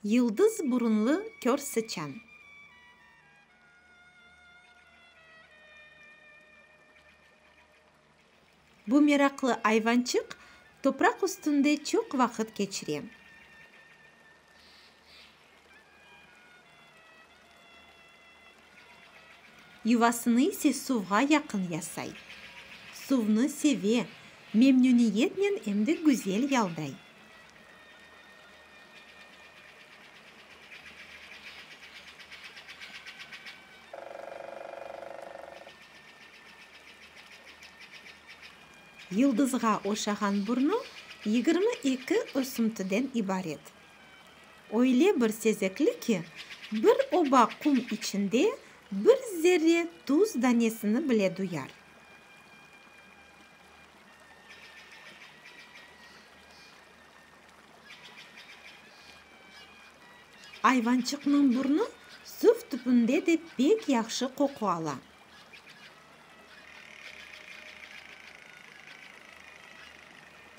Yıldız burunlı kör sıçan. Bu meraqlı ayvançıq topraq üstünde çoq vaqıt keçire. Yuvasını ise suvğa yaqın yasay. Suvnı seve, memnüniyetnen em de güzel yalday. Yıldızğa oşağan burnu 22 ösümtiden ibaret. Öyle bir sezekli ki, bir oba qum içinde bir zerre tuz danesini bile duyar. Ayvançıqnıñ burnu suv tübünde de pek yahşı qoqu ala.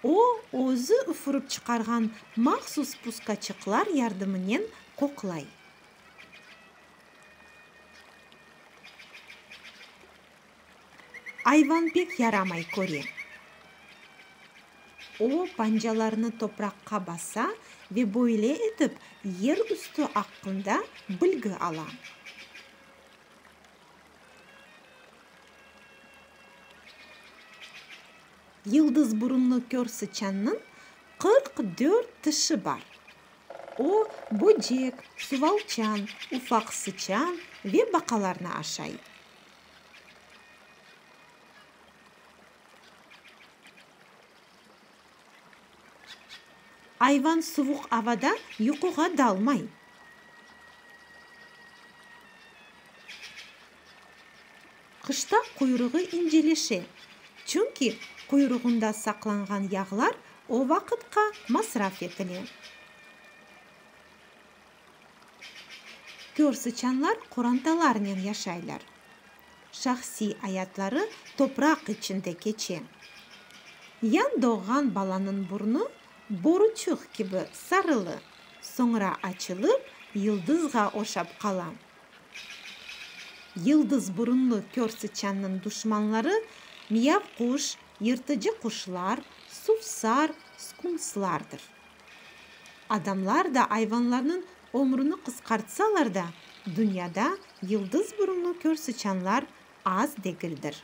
O, özü üfürip çıqarğan mahsus puskaçıqlar yardımınen qoqlay. Ayvan pek yaramay köre. O, pancalarını topraqqa basa ve böyle etip yer üstü aqqında bilgi ala. Yıldız burunlı kör sıçannıñ 44 tişi bar. O, böcek, suvalçan, ufaq sıçan ve baqalarnı aşay. Ayvan suvuq avada yuquğa dalmay. Qışta quyruğı inceleşe, çünki quyruğında saqlanğan yağlar o vaqıtqa masraf etile. Kör sıçanlar qorantalarnen yaşaylar. Şahsiy ayatları topraq içinde keçe. Yañ doğğan balanıñ burnu boruçıq kibi sarılı, soñra açılıp, yıldızğa oşap qala. Yıldız burunlı kör sıçannıñ duşmanları miyavquş, yırtıcı quşlar, suvsar, skunkslardır. Adamlar da ayvanlarnıñ ömrüni qısqartsalar da, dünyada yıldız burunlı kör sıçanlar az degildir.